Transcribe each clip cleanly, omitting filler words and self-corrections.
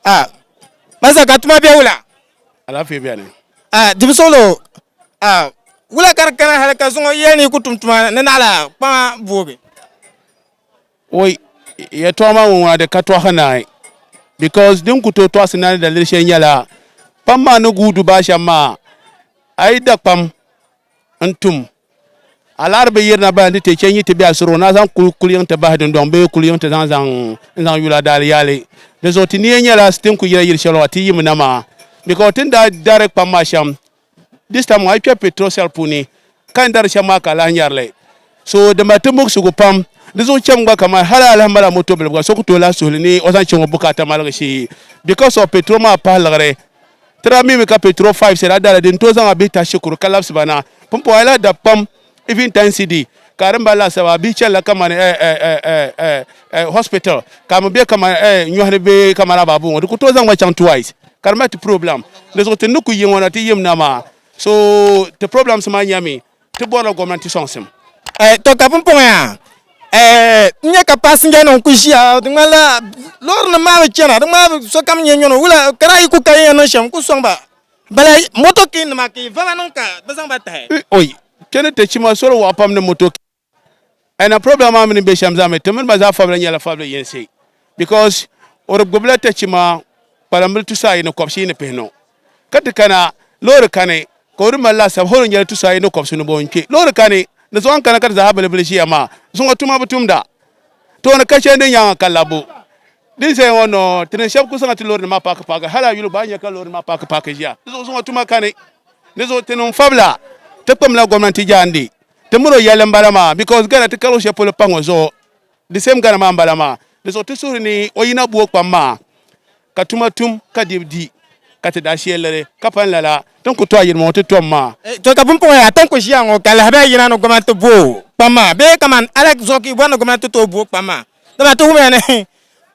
A Masa ka tuma be wula? Alaafee beni. A Dibisolo, a wula ka di kana hali ka zuŋɔ yɛli ni yi ku tum tuma ni naɣila kpaŋa boogi? Oi, yɛtɔɣa maa ŋɔ ŋuna di ka tɔɣisi naai because din ku tooi tɔɣisi naai ni daliri shɛli nyɛla kpam maa ni guui du baai shɛm maa a yi da kpam n-tum A laɣiri bi yirina bahi nti ti chɛ n-yi ti be a surugu ni a zaŋ kuli kuli yiŋ ti bahi dundɔŋ bee kuli yiŋ ti zaŋ zaŋ n-zaŋ yuli a daali yaali. Di zuɣu ti nia nyɛla ti ni kuli yila yili shɛli ŋɔ ti yimi na maa because ti ni daa dari kpam maa shɛm this time ŋɔ a yi kpɛri petrol cell puuni ka ni dari shɛm maa ka a lahi nyari li. So di mali ti muɣisigu pam. Di zuɣu chɛmi gba kamani hali a lahi mali a moto bilibu gba so ku tooi lahi suhili ni o zaŋ chaŋ o bukaata maligi shee because of petrol maa pahi liɣiri. Ti daa mimi ka petrol 5 cedi a dala din tooi zaŋ a bihi tahi shikuru ka labisi ba na. Pumpɔŋɔ a yi lahi da kpam even 10 cedi ka di ni mali laasabu a bihi chanila kamani hospital ka a mi be kamani nyɔhini bee kamani abaaboo ŋɔ di ku tooi zaŋ ba chaŋ twice ka di mali ti problem. Di zuɣu ti ni ku yi ŋɔ na ti yim na maa so ti problems maa nyami Ti bɔrila gomnanti sɔŋsim. To ka pumpɔŋɔ yaa n nya ka passenger nim ku ʒiya di ŋmanila loori nim maa bi chana di ŋmanila sokam nyɛ nyɔno wula ka daa yi ku ka yi yɛn niŋ shɛm n ku sɔŋ ba bala moto king nima ka yi vaba niŋ ka bi zaŋ ba tahi. Oi kpe ni ti chima soli waɣa pam ni moto king ɛna problem maa mini be shɛm zaa mi ti mini ba zaa fabila nyɛla fabili yinsi because o di gbubila tachima kpalambili tusaayi ni kɔbisiyi ni pihinu ka ti kana loori kani ka o di mali laasabu hali o nyɛla tusaayi ni kɔbisinu bɔ n-kpe loori kani di zuɣu a ni kana ka ti zaaha bilibili ʒiya maa zuŋɔ tuma bi tumda tooni ka chɛndi nyaaŋa ka labbu din zaya ŋɔ nɔɔ ti ni shɛba ku zaŋ ti loori nim maa paaki paaki hali a yuli gba a ni nya ka loori nim maa paaki paaki ʒiya di zuɣu zuŋɔ tuma kani di zuɣu ti niŋ fabila ti kpamla gomnanti jaande ti mini o yɛlli m-bala maa because Ghana ti kari o shɛli polo pahi ŋɔ zuɣu di same Ghana maa m-bala maa di zuɣu ti suhuri ni o yina booi kpam maa ka tuma tum ka dibu di ka ti daa shee liri ka pani lala ti ni ku to ayirimo ŋɔ ti tom maa. To ka pumpɔŋɔ yaa ti ni ku ʒiya ŋɔ ka lahabaya yina ni gomnanti booi kpam maa bee kaman a lahi zuɣu ka yi bɔri ni gomnanti tooi booi kpam maa dama ti wumya ni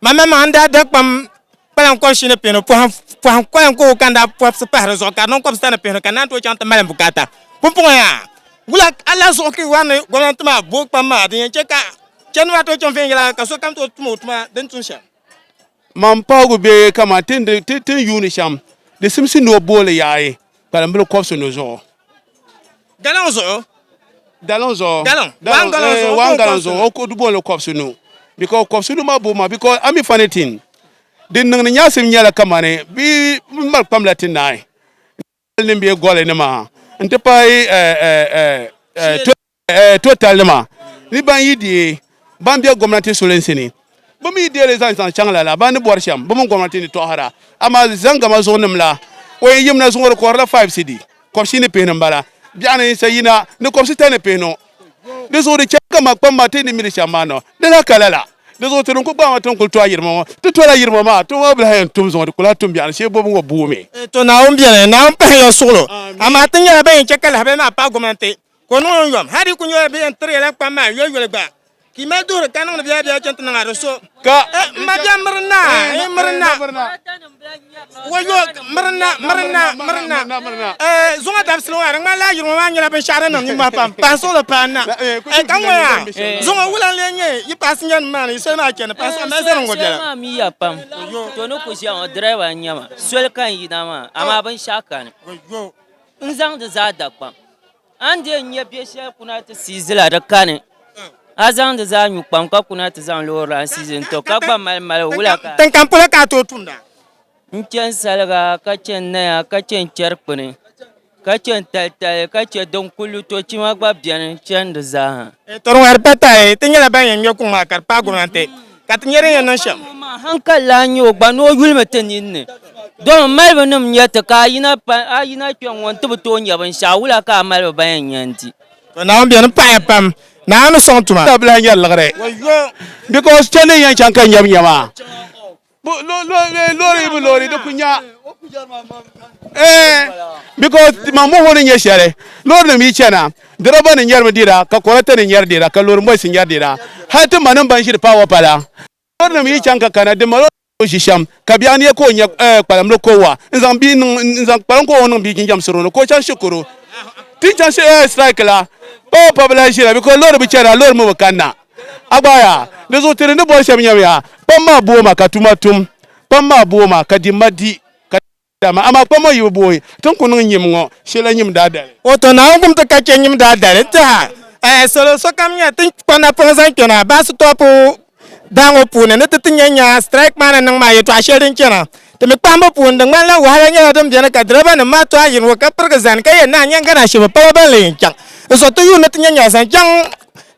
maŋmaŋ n daa da kpam kpalaŋ kɔbishii ni pihinu pɔhim pɔhim kɔŋ ko ka n daa pɔbisi pahi di zuɣu ka di niŋ kɔbisita ni pihinu ka n naan tooi chaŋ ti mali n bukaata. Pumpɔŋɔ yaa, wula a lahi zuɣu ka yi wari ni gomnanti maa booi kpam maa din yɛn chɛ ka chandi maa tooi chaŋ viɛnyɛla ka sokam tooi tum o tuma din tum shɛm? Man pahigu bee kaman ti ni yuuni shɛm, di simsi ni o booli yaɣi kpalimbili kɔbisinu zuɣu. Galiŋ zuɣu. Daliŋ zuɣu. Galiŋ. One galiŋ zuɣu. One galiŋ zuɣu. O ku booni kɔbisinu because kɔbisinu maa booi maa because a mi funny thing din niŋdi nyaɣisim nyɛla kamani bɛ mali kpamla ti naai ni bɛ goli nima n ti pahi total nima ni ban yi deei ban bɛ gomnanti sulinsi ni bɛ mi yi deeli zaŋ zaŋ chaŋ lala ban ni bɔri shɛm bɛ mini gomnanti ni tɔhira amaa zaŋgama zuɣu nim la o yɛn yimina zuŋɔ di kɔhirila 5 cedi kɔbisi ni pihinu m-bala biɛɣuni sa yina ni kɔbisi ta ni pihinu di zuɣu di chɛ kaman kpam maa ti ni mi di shɛm maa nɔ di lahi ka lala di zuɣu ti ni ku gbaai maa ti ni kuli to ayirimo ŋɔ ti tola ayirimo maa ti ŋɔ bi lahi yɛn tum zuŋɔ di kuli lahi tum biɛɣuni shee bobu ŋɔ boomi. To Naawuni beni, Naawuni pahiya suɣilo, amaa ti nyɛla ban yɛn chɛ ka lahabali maa paai gomnanti ka o niŋ o ni yom. Hali di ku nyɛla bɛ yɛn tiri ya la kpam maa yolyoli gba, ka yi mali duhiri ka niŋdi biɛla biɛla chani ti niŋ a di so. Ka. M ma bia miri na, eh, miri na. Wayo, miri na, miri na, miri na. Eh, zuŋɔ dabisili ŋɔ, di ŋmanila a yirimo maa nyɛla binshɛɣu din niŋ nimmɔhi pam. Pahi suɣili paai na. Eh, ka ŋɔ yaa, zuŋɔ wula n-lee nyɛ yi paasinjanima maa ni yi soli maa chani, pahi suɣili mali zani ŋɔ biɛla. Soli maa miya pam. To ni ku ʒiya ŋɔ, dirɛva n-nyɛ ma. Soli ka n yina maa, amaa binshɛɣu kani. N zaŋ di zaa da kpam. A ni dee nya bɛ shɛli kuna ti siizila di kani. A zaŋ di zaa nyu kpam ka kuna ti zaŋ loori la n-siizi n-ti o ka gba mali mali wula ka. Tiŋ kam polo ka a tooi tumda? N chani saliga ka chani naya ka chani chɛrikpini ka chani talitali ka chɛ din kuli lu tochima gba beni chani di zaa ha. To di ŋɔ di pa tahi ti nyɛla ban yɛn ŋmɛ kuŋ maa ka di paai gomnanti Ka ti nya din yɛn niŋ shɛm. Hankali lan nyɛ o gba ni o yulimi ti ninni, domi malibu nim nyɛ ti ka a yina pa a yina kpe ŋ-ŋɔ nti bi tooi nya binshɛɣu, wula ka a malibu ba yɛn nya n-di? To Naawuni beni paɣiya pam, Naawuni ni sɔŋ tuma. Ka bi lahi nyari liɣiri because chɛ ni yɛn chaŋ ka nyɛbu nya maa loori yi bi loori di ku nya because man moho ni nyɛ shɛli loori nim yi chɛna Dirɛba ni nyɛrimi dira, ka kɔrɔta ni nyɛri dira, ka loori mɔyisi nyɛri dira. Hal ti manim ban ʒiri paawɔ pala. Loorinim yi chaŋ ka kana, di mal o ʒi shɛm, ka biɛɣu ni ye ka o nya kpalamli ko wa n-zaŋ bia niŋ n-zaŋ kpalim ka o niŋ bia jinjam sirili ni ka o chaŋ shikuru. Ti ni chaŋ strike la, paawɔ pa bi lahi ʒira because loori bi chana, loori mi bi kanna. A gba yaa, di zuɣu ti ni ni bɔri shɛm nyamiya, kpam maa booi ma ka tuma tum. Kpam maa booi maa ka dimma di ka dama, amaa kpam ŋɔ yi bi booi, ti ni ku niŋ nyim ŋɔ shɛli nyim daadali. O to Naawuni kum ti ka chɛ nyim daadali n-tiha eh, salo sokam nya ti kpa napɔŋ zaŋ kpɛna bus stop daa ŋɔ puuni ni ti ti nya nya strike maa ni niŋ maa yɛtɔɣa shɛli din chana. Ti mi kpahimbu puuni di ŋmanila wahala nyɛla din beni ka dirɛba nim maa tɔhi yini ŋɔ ka pirigi zani ka yɛli ni a nya Ghana shɛba pala ban lee yɛn chaŋ n-sɔri ti yuuni ti nya nya zaŋ chaŋ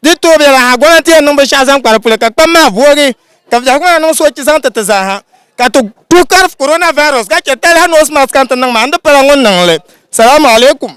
di tooi bela ha gomnanti yɛn niŋ binshɛɣu zaŋ kpa di polo ka kpam maa voogi ka biɛhigu maa niŋ soochi zaŋ ti ti zaaha ka ti tuhi kari coronavirus ka chɛ talahi nose mask ka n ti niŋ maa n di pala ŋun niŋ li. Salamu alaikum.